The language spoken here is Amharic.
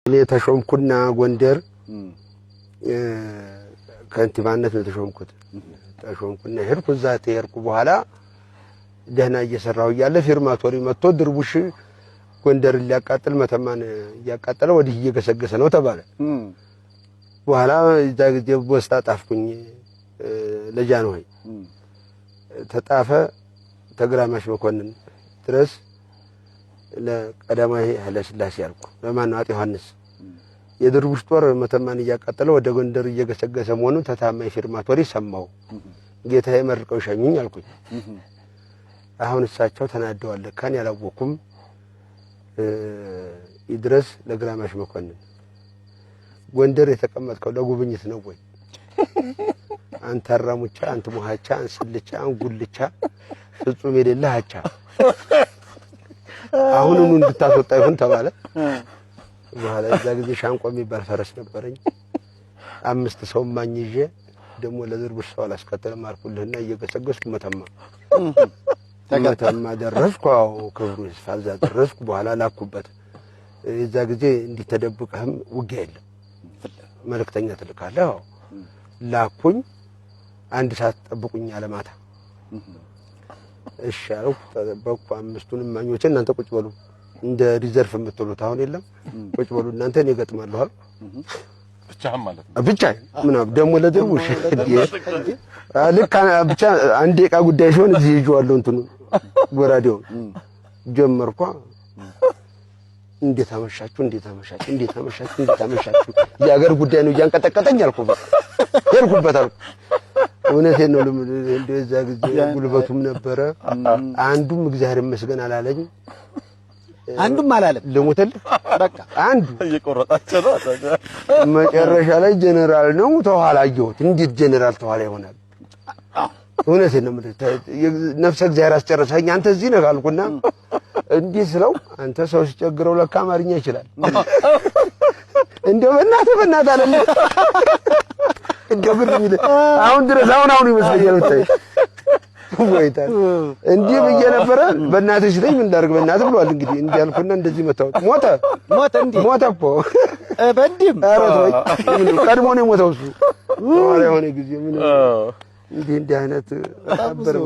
እኔ ተሾምኩና ጎንደር ከንቲባነት ነው የተሾምኩት። ተሾምኩና ሄድኩ። እዛ ተሄድኩ በኋላ ደህና እየሰራሁ እያለ ፊርማቶሪ መጥቶ ድርቡሽ ጎንደርን ሊያቃጥል መተማን እያቃጠለ ወዲህ እየገሰገሰ ነው ተባለ። በኋላ እዛ ጊዜ ቦስታ ጣፍኩኝ ለጃንሆይ ተጣፈ ተግራማሽ መኮንን ድረስ ለቀዳማዊ ኃይለ ሥላሴ አልኩ። ለማን አጤ ዮሐንስ የድርቡሽ ጦር መተማን እያቃጠለ ወደ ጎንደር እየገሰገሰ መሆኑን ተታማኝ ፊርማቶሪ ሰማው። ጌታዬ መርቀው ሸኙኝ አልኩኝ። አሁን እሳቸው ተናደዋል። ለካን ያላወኩም። ይድረስ ለግራማሽ መኮንን ጎንደር የተቀመጥከው ለጉብኝት ነው ወይ? አንተ አራሙቻ፣ አንተ ሙሃቻ፣ አንስልቻ፣ አንጉልቻ ፍጹም የሌለህ አቻ አሁኑኑ እንድታስወጣ ይሁን ተባለ። በኋላ እዛ ጊዜ ሻንቆ የሚባል ፈረስ ነበረኝ። 5 ሰው ማኝ ይዤ ደግሞ ለድርቡሽ ሰው አላስከተልም አልኩልህና እየገሰገስኩ መተማ መተማ ደረስኩ። አዎ ክብሩ ይስፋ እዛ ደረስኩ። በኋላ ላኩበት። የዛ ጊዜ እንዲህ ተደብቀህም ውጊያ የለም፣ መልእክተኛ ትልካለህ። አዎ ላኩኝ። 1 ሰዓት ጠብቁኝ አለ ማታ። እሺ አልኩ። ተጠበቅኩ። 5ቱንም ማኞቼ እናንተ ቁጭ በሉ፣ እንደ reserve የምትሉት አሁን የለም፣ ቁጭ በሉ እናንተ፣ እኔ እገጥማለሁ አልኩ። ብቻህን ማለት ነው? ብቻዬን ምናምን ደግሞ ለድርቡሽ ልክ ብቻ አንድ የዕቃ ጉዳይ ሲሆን እዚህ ይዤዋለሁ እንትኑ ጎራዴውን ጀመርኳ። እንዴት አመሻችሁ፣ እንዴት አመሻችሁ፣ እንዴት አመሻችሁ፣ እንዴት አመሻችሁ፣ የአገር ጉዳይ ነው እያንቀጠቀጠኝ አልኩ። ሄድኩበት አልኩ። እውነቴን ነው። እንደው የዛ ጊዜ ጉልበቱም ነበረ። አንዱም እግዚአብሔር ይመስገን አላለኝ። አንዱም አላለም። ልሙትልህ በቃ አንዱ እየቆረጣቸው ነው። መጨረሻ ላይ ጀነራል ነው ተኋላ አየሁት። እንዴት ጀነራል ተኋላ ይሆናል? እውነቴን ነው የምልህ። ነፍሰ እግዚአብሔር አስጨረሰኝ። አንተ እዚህ ነህ አልኩና እንዲህ ስለው አንተ ሰው ሲቸግረው ለካ አማርኛ ይችላል። እንደው በእናትህ በእናትህ አለ። እንደው ብር የሚል አሁን ድረስ አሁን አሁን ይመስለኛል ብታይ ወይታ እንዲህ ብዬ ነበረ። በእናትህ ሲለኝ ምን ላድርግ በእናትህ ብሏል። እንግዲህ እንዲህ አልኩና እንደዚህ መታወት ሞተ። ሞተ እንዴ? ሞተ እኮ። በእንዲህም? ኧረ ተወኝ። ምን ቀድሞ ነው የሞተው እሱ። ኋላ የሆነ ጊዜ ምን እንዲህ እንዲህ አይነት ነበር።